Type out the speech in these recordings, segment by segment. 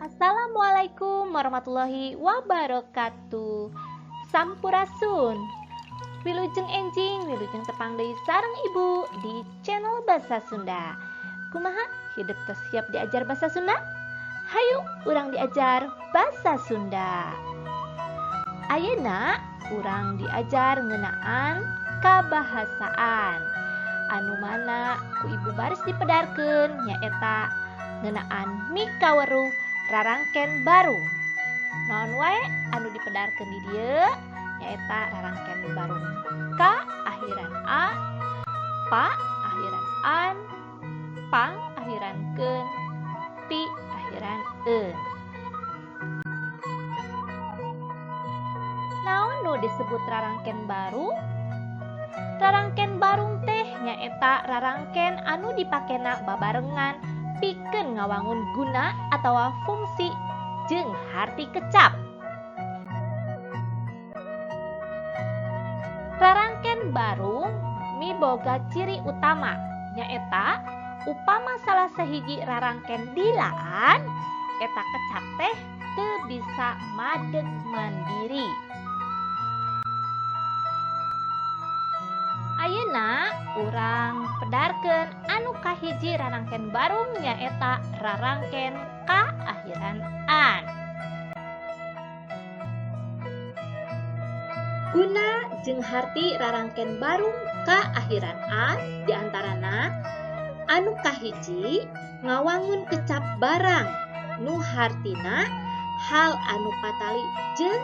Assalamualaikum warahmatullahi wabarakatuh. Sampurasun. Wilujeng enjing, wilujeng tepang deui sareng ibu di channel Bahasa Sunda. Kumaha hidup tos siap diajar bahasa Sunda? Hayu urang diajar bahasa Sunda. Ayeuna urang diajar ngeunaan kabahasaan. Anu mana ku ibu baris dipedarkeun nyaeta ngeunaan mikaweruh rarangken barung. Naon wae anu dipedarkeun di dieu nyaeta rarangken barung ka akhiran a, pa akhiran an, pang akhiran keun, pi akhiran eun. Naon nu disebut rarangken barung? Rarangken barung teh nyaeta rarangken anu dipakena babarengan pikeun ngawangun guna atawa fungsi jeung harti kecap. Rarangken barung miboga ciri utama nyaeta upama salah sahiji rarangken dilaan eta kecap teh teu bisa madeg mandiri. Ayeuna urang pedarkeun anu kahiji rarangken barung nyaeta rarangken ka akhiran an. Guna jeung harti rarangken barung ka akhiran an diantarana anu kahiji ngawangun kecap barang nu hartina hal anu patali jeung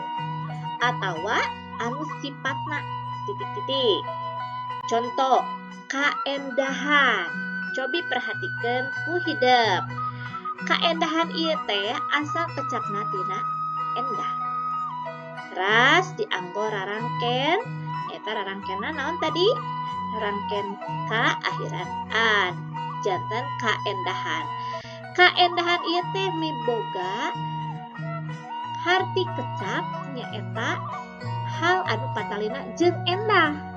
atawa anu sipatna titik-titik. Contoh kaendahan. Cobi perhatikan ku hidep. Kaendahan ieu teh asal kecapna tina endah. Teras dianggo rarangken, eta rarangkenna naon tadi? Rarangken ka akhiran an, janten kaendahan. Kaendahan ieu teh miboga harti kecap nyaeta hal anu patalina jeung endah.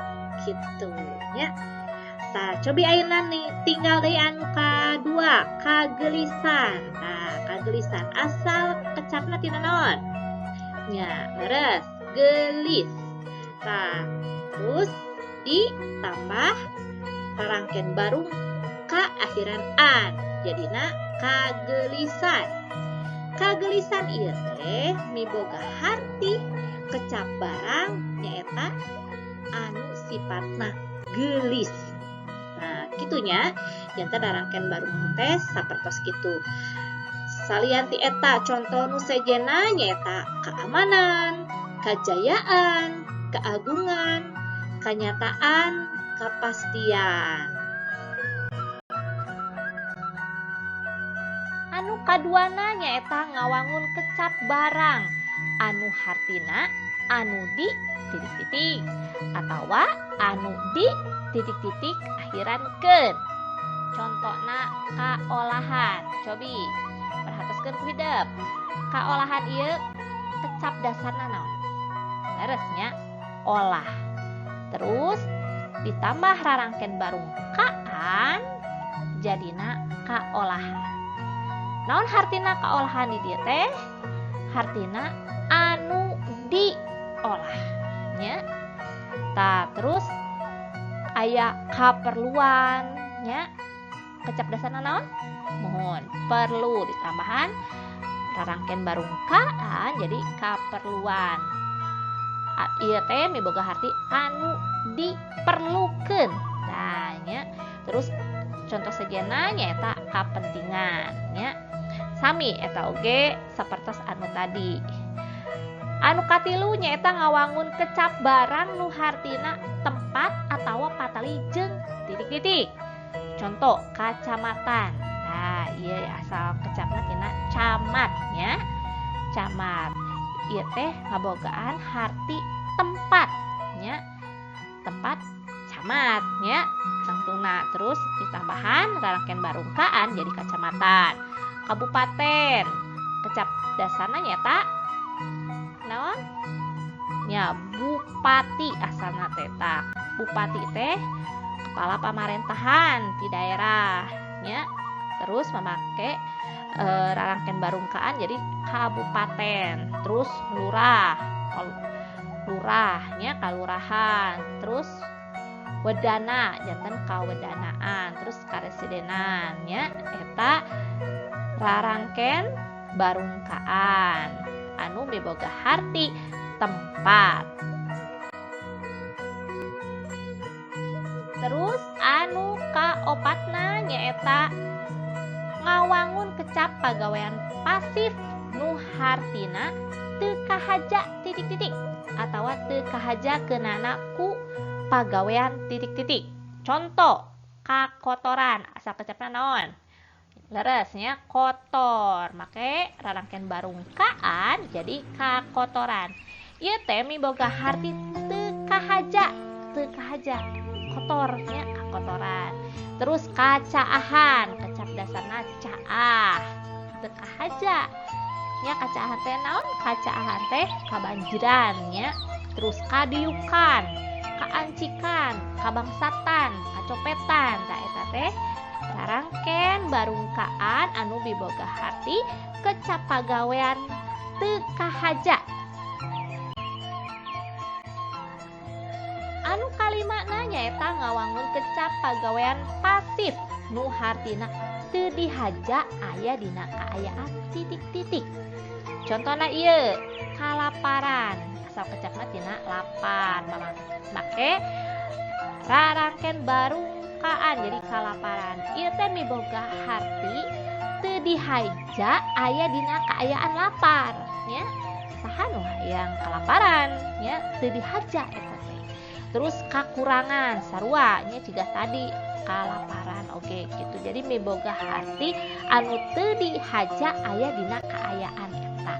Gitu nya. Tah cobi ayeuna nih tinggal deui anu kadua, kagelisan. Tah kagelisan asal kecapna tina naon? Nya, leres, gelis. Tah, terus ditambah rarangken barung ka akhiran an, jadina kagelisan. Kagelisan ieu teh miboga harti kecap barang nyaeta anu sifatna gelis. Nah, kitunya janten rarangken barung teh sapertos kitu. Salian ti eta contoh nu sejenna nyaeta keamanan, kajayaan, keagungan, kanyataan, kapastian. Anu kaduana nyaeta ngawangun kecap barang anu hartina anu di titik-titik atawa anu di titik-titik akhiran keun. Contona kaolahan. Cobi perhatoskeun ku hidep. Kaolahan ieu kecap dasarna naon? Leres nya, olah. Terus ditambah rarangken barung kaan jadina kaolahan. Naon hartina kaolahan di dieu teh? Hartina anu diolah nya. Tah terus aya kaperluan nya. Kecap dasarna naon? Mohon perlu ditambahan rarangken barung kaan jadi kaperluan. Ieu teh miboga harti anu diperlukeun. Tah nya. Terus contoh sejenna nyaeta kapentingan nya. Sami eta oge sapertos anu tadi. Anu katilu nyaeta ngawangun kecap barang nu hartina tempat atawa patali jeung titik-titik. Contoh kacamatan. Nah, ieu asal kecapna tina camat nya. Camat ieu teh ngabogaan harti tempat nya. Tempat camat nya tangtungna. Terus ditambahan rarangken barung kaan jadi kacamatan. Kabupaten kecap dasarna nyaeta naon? Nya bupati asalna teh tah. Bupati teh kepala pamarentahan di daerah nya. Terus memake rarangken barungkaan jadi kabupaten. Terus lurah, lurahnya kalurahan. Terus wedana janten kawedanaan. Terus karesidenan nya eta rarangken barungkaan anu miboga harti tempat. Terus anu kaopatna nyaeta ngawangun kecap pagawean pasif nu hartina teu kahaja titik-titik atawa teu kahaja keunana ku pagawean titik-titik. Contoh kakotoran asal kecapna naon? Leres nya kotor, make rarangken barungkaan jadi kakotoran. Ieu teh miboga harti teu kahaja, teu kahaja kotornya kakotoran. Terus kacaahan, kecap dasarna caah, teu kahaja nya kacaahan teh naon? Kacaahan teh kabanjiran nya. Terus kadiukan, kaancikan, kabangsatan, kacopetan, tah eta teh rarangken barungkaan anu miboga harti kecap pagawean teu kahaja. Anu kalimana nyaeta ngawangun kecap pagawean pasif nu hartina teu dihaja aya dina kaayaan titik-titik. Contohna ieu kalaparan, asal kecapna tina lapar, make rarangken barungkaan jadi kalaparan. Ieu teh miboga harti teu dihaja aya dina kaayaan lapar nya. Saha nu hayang kalaparan nya, teu dihaja eta teh. Terus kakurangan sarua nya ciga tadi kalaparan oge gitu. Jadi miboga harti anu teu dihaja aya dina kaayaan eta.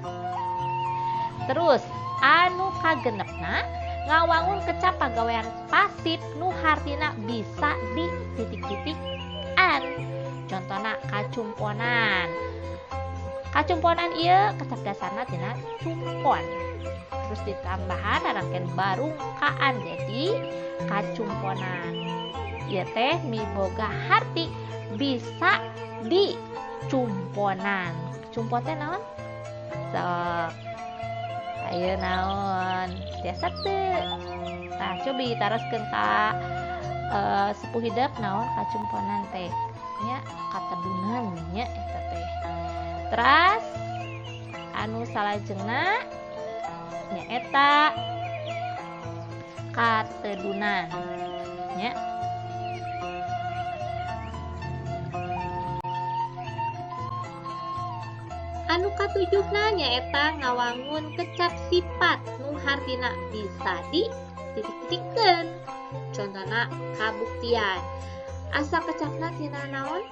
Terus anu kagenepna ngawangun kecap pagawean pasif nu hartina bisa di titik-titik-an. Contohna kacumponan. Kacumponan ieu kecap dasarna tina cumpon. Terus ditambahan rarangken barungkaan jadi kacumponan. Ieu teh miboga harti bisa dicumponan. Cumpon teh naon? Sok. Ayo naon? Biasa teu. Tah cobi taroskeun ka sepuh hidep naon kacumponan teh? Nya katedunan nya eta teh. Teras anu salajengna nyaeta katedunan nya. Anu katujuhna nyaeta ngawangun kecap sifat nu hartina bisa di titik-titikkeun. Contohna kabuktian. Asa kecapna tina naon?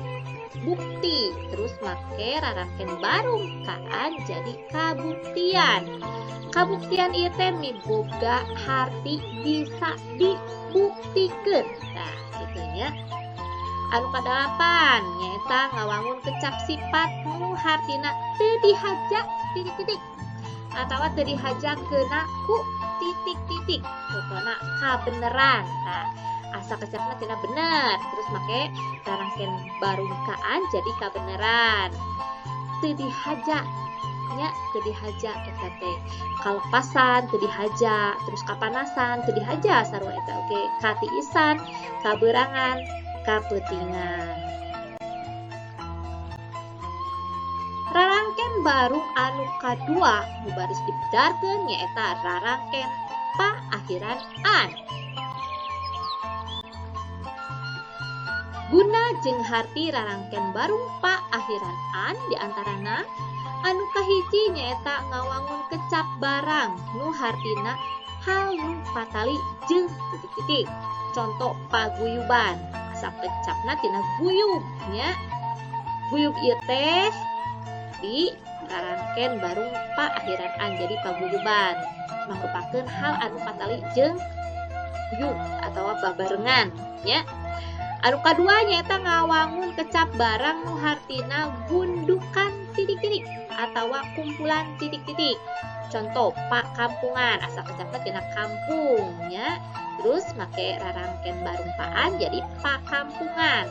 Bukti. Terus make rarangken barungkaan jadi kabuktian. Kabuktian ieu teh miboga harti bisa dibuktikeun. Nah, kitu nya. Anu kadalapan nyaeta ngawangun kecap sifat nu hartina teu dihaja titik-titik atawa teu dihaja keuna ku titik-titik. Contohna kabeneran. Nah, asa kecapna tina bener, terus make rarangken barungkaan jadi kabeneran. Teu dihaja nya, teu dihaja eta teh. Kalepasan teu dihaja, terus kapanasan teu dihaja sarua eta oge. Katiisan, kabeurangan, kapeutingan. Rarangken barung anu kadua nu baris dibedarkeun nyaeta rarangken pa akhiran an. Guna jeung harti rarangken barung pa akhiran an diantarana anu kahiji nyaeta ngawangun kecap barang nu hartina hal nu patali jeung titik-titik. Contoh paguyuban, asal kecapna tina guyub nya. Guyub ieu teh di rarangken barung pa akhiran an jadi paguyuban, mangrupakeun hal anu patali jeung guyub atawa babarengan nya. Anu kadua nyaeta ngawangun kecap barang nu hartina gundukan titik-titik atawa kumpulan titik-titik. Contoh pakampungan, asal kecapna tina kampung nya. Terus make rarangken barungpaan jadi pakampungan.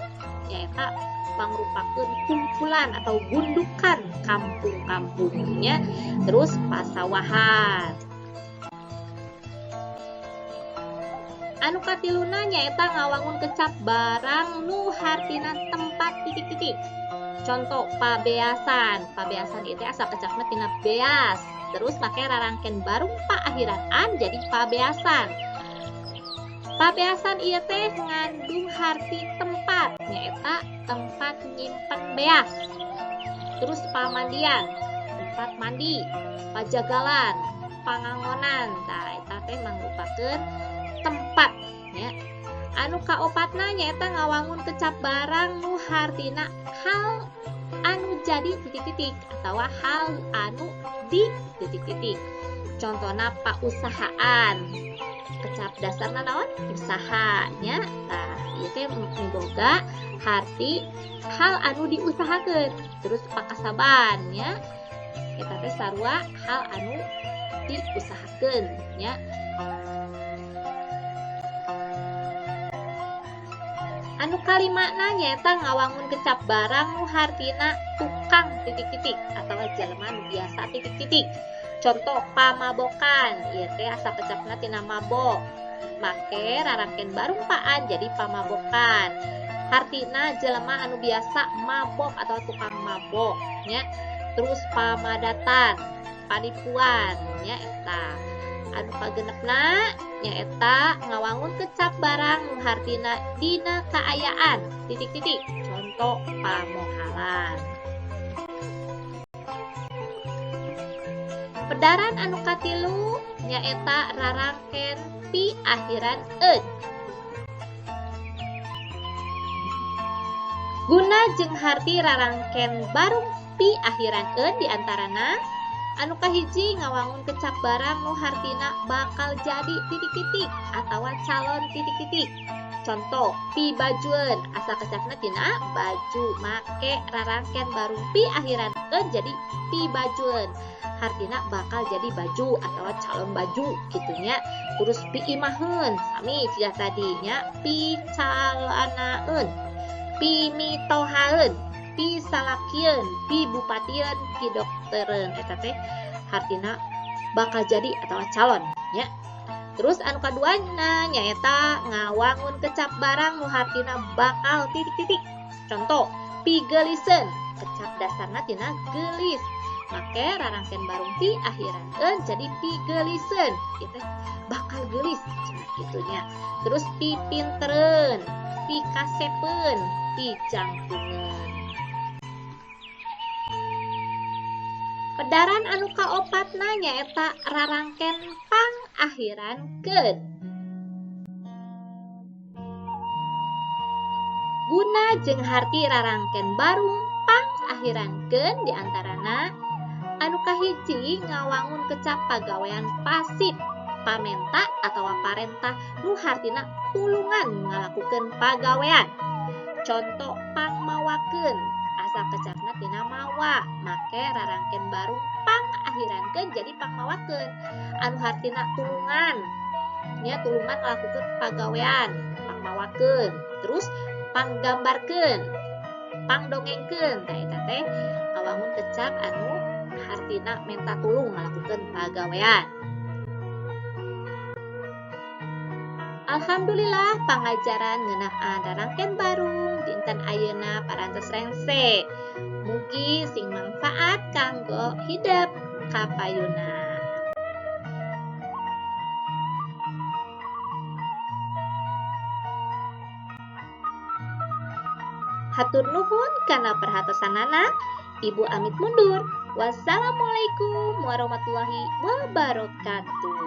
nyaeta mangrupakeun kumpulan atau gundukan kampung-kampungnya. Terus pasawahan. Anu katiluna nyaeta ngawangun kecap barang nu hartina tempat titik-titik. Contoh pabeasan. Pabeasan itu asal kecapna tina beas. Terus make rarangken barung pa akhiran an jadi pabeasan. Pabeasan ieu teh ngandung harti tempat, nyaeta tempat nyimpen beas. Terus pamandian, tempat mandi, pajagalan, pangangonan. Tah eta teh mangrupakeun tempat nya. Anu kaopatna nyaeta ngawangun kecap barang nu hartina hal anu jadi titik-titik atawa hal anu di titik-titik. Contohna pausahaan. Kecap dasarna naon? Usaha nya. Tah ieu teh miboga harti hal anu diusahakeun. Terus pakasaban nya. Eta teh sarua hal anu diusahakeun nya. Anu kalimana nyaeta ngawangun kecap barang nu hartina tukang titik-titik atawa jelema nu biasa titik-titik. Contoh pamabokan, ieu teh asa kecapna tina mabok. Make rarangken barung paan jadi pamabokan. Hartina jelema anu biasa mabok atau tukang mabok nya. Terus pamadatan, panipuan nya eta. Anu kagenepna nyaeta ngawangun kecap barang nu hartina dina kaayaan titik-titik. Contoh pamohalan. Pedaran anu katilu nyaeta rarangken pi akhiran eun. Guna jeung harti rarangken barung pi akhiran eun diantarana anu kahiji ngawangun kecap barang nu hartina bakal jadi titik-titik atawa calon titik-titik. Contoh pibajueun, asa kecapna tina baju, make rarangken barung pi akhiran eun jadi pibajueun. Hartina bakal jadi baju atau calon baju gitunya. Terus piimaheun sami siga tadinya, picalanaeun, pimitohaeun, pisalakieun, pibupatieun, pidoktereun. Eta teh hartina bakal jadi atau calon nya. Terus anu kaduana nyaeta ngawangun kecap barang nu hartina bakal titik-titik. Contoh pigeuliseun, kecap dasarna tina geulis. Make rarangken barung pi akhiran eun jadi pigeuliseun. Ieu teh bakal geulis cenah kitu nya. Terus pipintereun, pikasepeun, pijangkungeun. Pedaran anu kaopatna nyaeta rarangken pang akhiran keun. Guna jeung harti rarangken barung pang akhiran keun diantarana anu kahiji ngawangun kecap pagawean pasif, pamenta atawa parentah nu hartina tulungan ngalakukeun pagawean. Contoh pangmawakeun, asa kecapna tina mawa, make rarangken barung pang akhirankeun jadi pangmawakeun. Anu hartina tulungan, nya tulungan ngalakukeun pagawean, pangmawakeun. Terus panggambarkeun, pangdongengkeun, tah eta teh ngawangun kecap anu hartina menta tulung ngalakukeun pagawean. Alhamdulillah pangajaran ngeunaan rarangken barung dinten ayeuna parantos rengse. Mugi sing mangfaat kanggo hidep kapayuna. Hatur nuhun kana perhatosanana. Ibu amit mundur. Wassalamualaikum warahmatullahi wabarakatuh.